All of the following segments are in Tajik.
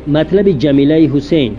Матлаби Ҷамилаи Ҳусейн.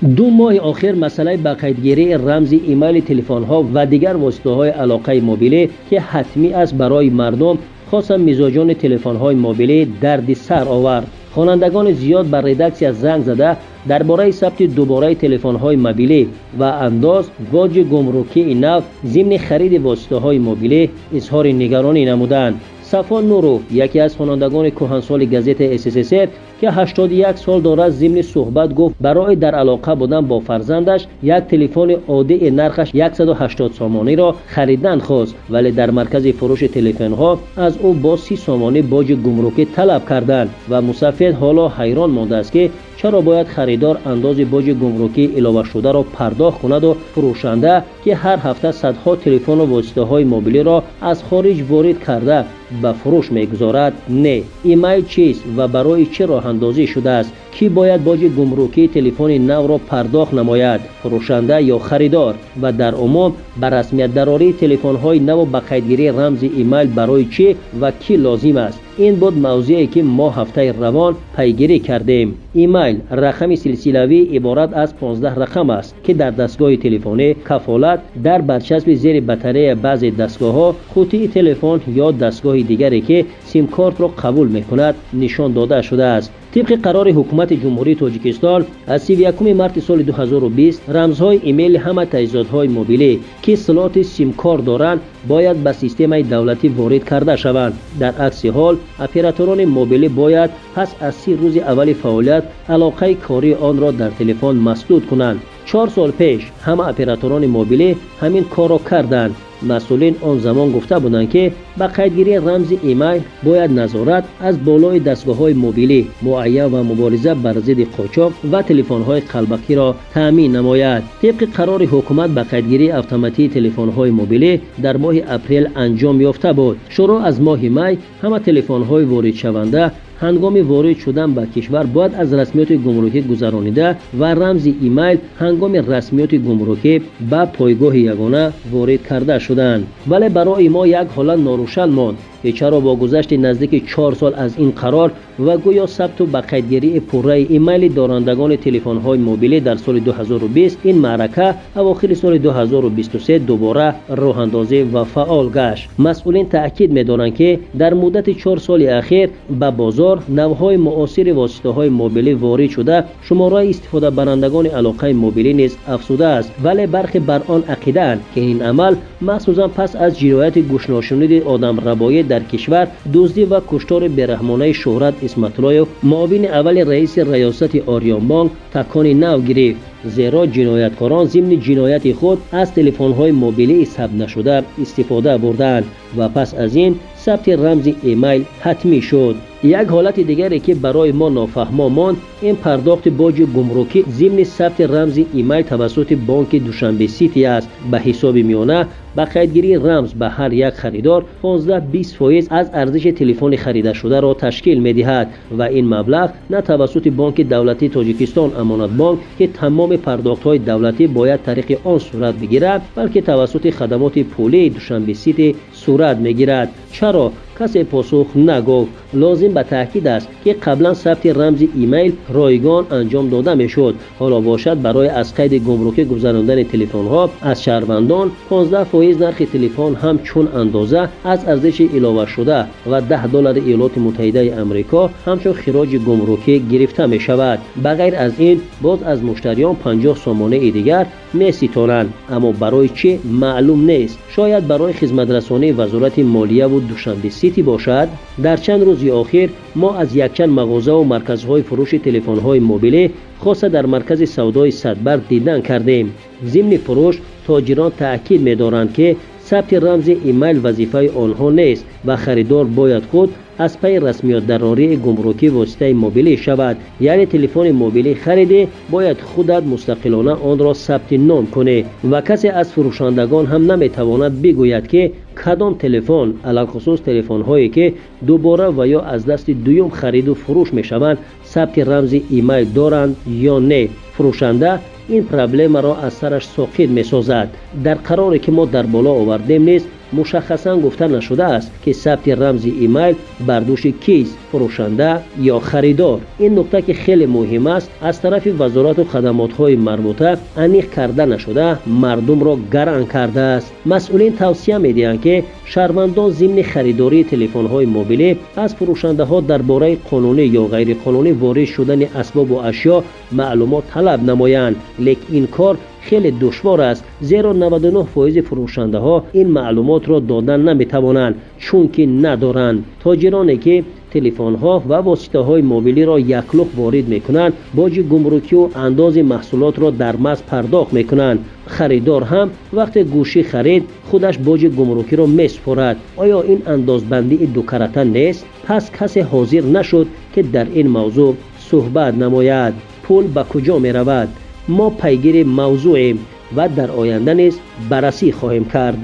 2 моҳи охир масъалаи ба қайдгирии рамзи имейли телефонҳо ва дигар воситаҳои алоқаи мобилӣ, ки ҳатмӣ аст барои мардум, хосан мизоҷони телефонҳои мобилӣ, дарди сар овард. Хонандагони зиёд ба редаксия занг зада дар бораи сабти дубораи телефонҳои мобилӣ ва андоз боҷи гумрукии нав зимни хариди воситаҳои мобилӣ изҳори нигаронӣ намуданд. Сафо Нуров, яке аз хонандагони кӯҳансоли газетаи СССР, ки 81 сол дорад, зимни суҳбат гуфт, барои дар алоқа будан бо фарзандаш як телефони оддии нархаш 180 сомониро харидан хост, вале дар маркази фурӯши телефонҳо аз ӯ бо 30 сомонӣ боҷи гумрукӣ талаб карданд ва мусаффид ҳоло ҳайрон мондааст, ки чаро бояд харидор андози боҷи гумрукӣ иловашударо пардохт кунаду фурӯшанда, ки ҳар ҳафта садҳо телефону воситаҳои мобилиро аз хориҷ ворид карда ба фурӯш мегузорад, не. Имейл чист ва барои чӣ роҳандозӣ шудааст? Кӣ бояд боҷи гумрукии телефони навро пардохт намояд, фурӯшанда ё харидор? Ва дар умум ба расмиятдарории телефонҳои наву ба қайдгирии рамзи имейл барои чӣ ва кӣ лозим аст? Ин буд мавзӯе, ки мо ҳафтаи равон пайгирӣ кардем. Имейл рақами силсилавӣ иборат аз 15 рақам аст, ки дар дастгоҳи телефонӣ кафолат дар барчаспи зери батарея баъзе дастгоҳҳо, қутии телефон ё дастгоҳи дигаре, ки симкортро қабул мекунад, нишон дода шудааст. Тибқи қарори ҳукумати Ҷумҳурии Тоҷикистон аз 31 марти соли 2020 рамзҳои имейли ҳама таҷҳизотҳои мобилӣ, ки слоти симкорт доранд, бояд ба системаи давлатӣ ворид карда шаванд. Дар акси ҳол операторони мобилӣ бояд пас аз 30 рӯзи аввали фаъолият алоқаи кории онро дар телефон масдуд кунанд. 4 сол пеш ҳама операторони мобилӣ ҳамин корро карданд. Масъулин он замон гуфта буданд, ки ба қайдгирии рамзи имейл бояд назорат аз болои дастгоҳҳои мобилӣ муайян ва мубориза бар зидди қочоқ ва телефонҳои қалбакиро таъмин намояд. Тибқи қарори ҳукумат ба қайдгирии автоматии телефонҳои мобилӣ дар моҳи апрел анҷом ёфта буд. Шурӯъ аз моҳи май ҳама телефонҳои воридшаванда ҳангоми ворид шудан ба кишвар бояд аз расмиёти гумрукӣ гузаронида ва рамзи имейл ҳангоми расмиёти гумрукӣ ба пойгоҳи ягона ворид карда шуданд. Вале барои мо як ҳолат норӯшан монд, ки чаро бо гузашти наздики 4 сол аз ин қарор ва гӯё сабту ба қайдгирии пурраи имейли дорандагони телефонҳои мобилӣ дар соли 2020 ин маърака авохири соли 2023 дубора роҳандозӣ ва фаъол гашт. Масъулин таъкид медоранд, ки дар муддати 4 соли ахир ба бозор навъҳои муосири воситаҳои мобилӣ ворид шуда, шумораи истифодабарандагони алоқаи мобилӣ низ афзудааст. Вале бархе бар он ақидаанд, ки ин амал махсусан пас аз ҷинояти гӯшношуниди одамрабоӣ дар кишвар, дуздӣ ва куштори бераҳмонаи Шӯҳрат Исматуллоев, муовини аввали раиси раёсати Ориёнбонк, такони нав гирифт, зеро ҷинояткорон зимни ҷинояти худ аз телефонҳои мобилии сабт нашуда истифода бурдаанд ва пас аз ин сабти рамзи имейл ҳатмӣ шуд. Як ҳолати дигаре, ки барои мо нофаҳмо монд, ин пардохти боҷи гумрукӣ зимни сабти рамзи имейл тавассути бонки Душанбе Сити аст. Ба ҳисоби миёна ба қайдгирии рамз ба ҳар як харидор 15-20% аз арзиши телефони харидашударо ташкил медиҳад ва ин маблағ на тавассути бонки давлатии Тоҷикистон Амонатбонк, ки тамоми пардохтҳои давлатӣ бояд тариқи он сурат бигирад, балки тавассути хадамоти пулии Душанбе Сити сурат мегирад. Чаро касе посух нагуфт? Лозим ба таъкид аст, ки қаблан сабти рамзи имейл ройгон анҷом дода мешуд. Ҳоло бошад барои аз қайди гумрукӣ гузарондани телефонҳо аз шаҳрвандон 15% нархи телефон ҳам чун андоза аз арзиши иловашуда ва 10 доллари Иёлоти Муттаҳидаи Амрико ҳамчун хироҷи гумрукӣ гирифта мешавад. Ба ғайр аз ин боз аз муштариён 50 сомонаи дигар меситонанд, аммо барои чӣ маълум нест. Шояд барои хизматрасонии Вазорати молияву Душанбе Сити бошад. Дар чанд рӯзи охир мо аз якчанд мағозаву марказҳои фурӯши телефонҳои мобилӣ, хоса дар маркази савдои Садбарг дидан кардем. Зимни фурӯш тоҷирон таъкид медоранд, ки сабти рамзи имейл вазифаи онҳо нест ва харидор бояд худ аз пайи расмиётдарории гумрукӣ воситаи мобилӣ шавад. Яъне телефони мобилӣ харидӣ, бояд худат мустақилона онро сабти ном кунӣ ва касе аз фурӯшандагон ҳам наметавонад бигӯяд, ки кадом телефон, алалхусус телефонҳое, ки дубора ва ё аз дасти дуюм хариду фурӯш мешаванд, сабти рамзи имейл доранд ё не. Фурӯшанда ин проблемаро аз сараш соқит месозад. Дар қароре, ки мо дар боло овардем, низ Мушаххасан гуфта нашудааст, ки сабти рамзи имейл бар дӯши кист: фурӯшанда ё харидор. Ин нуқта, ки хеле муҳим аст, аз тарафи вазорату хадамотҳои марбута аниқ карда нашуда, мардумро гаранг кардааст. Масъулин тавсия медиҳанд, ки шаҳрвандон зимни харидории телефонҳои мобилӣ аз фурӯшандаҳо дар бораи қонунӣ ё ғайриқонунӣ ворид шудани асбобу ашё маълумот талаб намоянд. Лекин ин кор хеле душвор аст, зеро 99% фурӯшандаҳо ин маълумотро додан наметавонанд, чунки надоранд. Тоҷироне, ки телефонҳо ва воситаҳои мобилиро яклухт ворид мекунанд, боҷи гумрукию андози маҳсулотро дар маз пардохт мекунанд. Харидор ҳам вақте гӯшӣ харид, худаш боҷи гумрукиро месупорад. Оё ин андозбандии дукарата нест? Пас касе ҳозир нашуд, ки дар ин мавзӯъ суҳбат намояд. Пул ба куҷо меравад? Мо пайгири мавзӯем ва дар оянда низ баррасӣ хоҳем кард.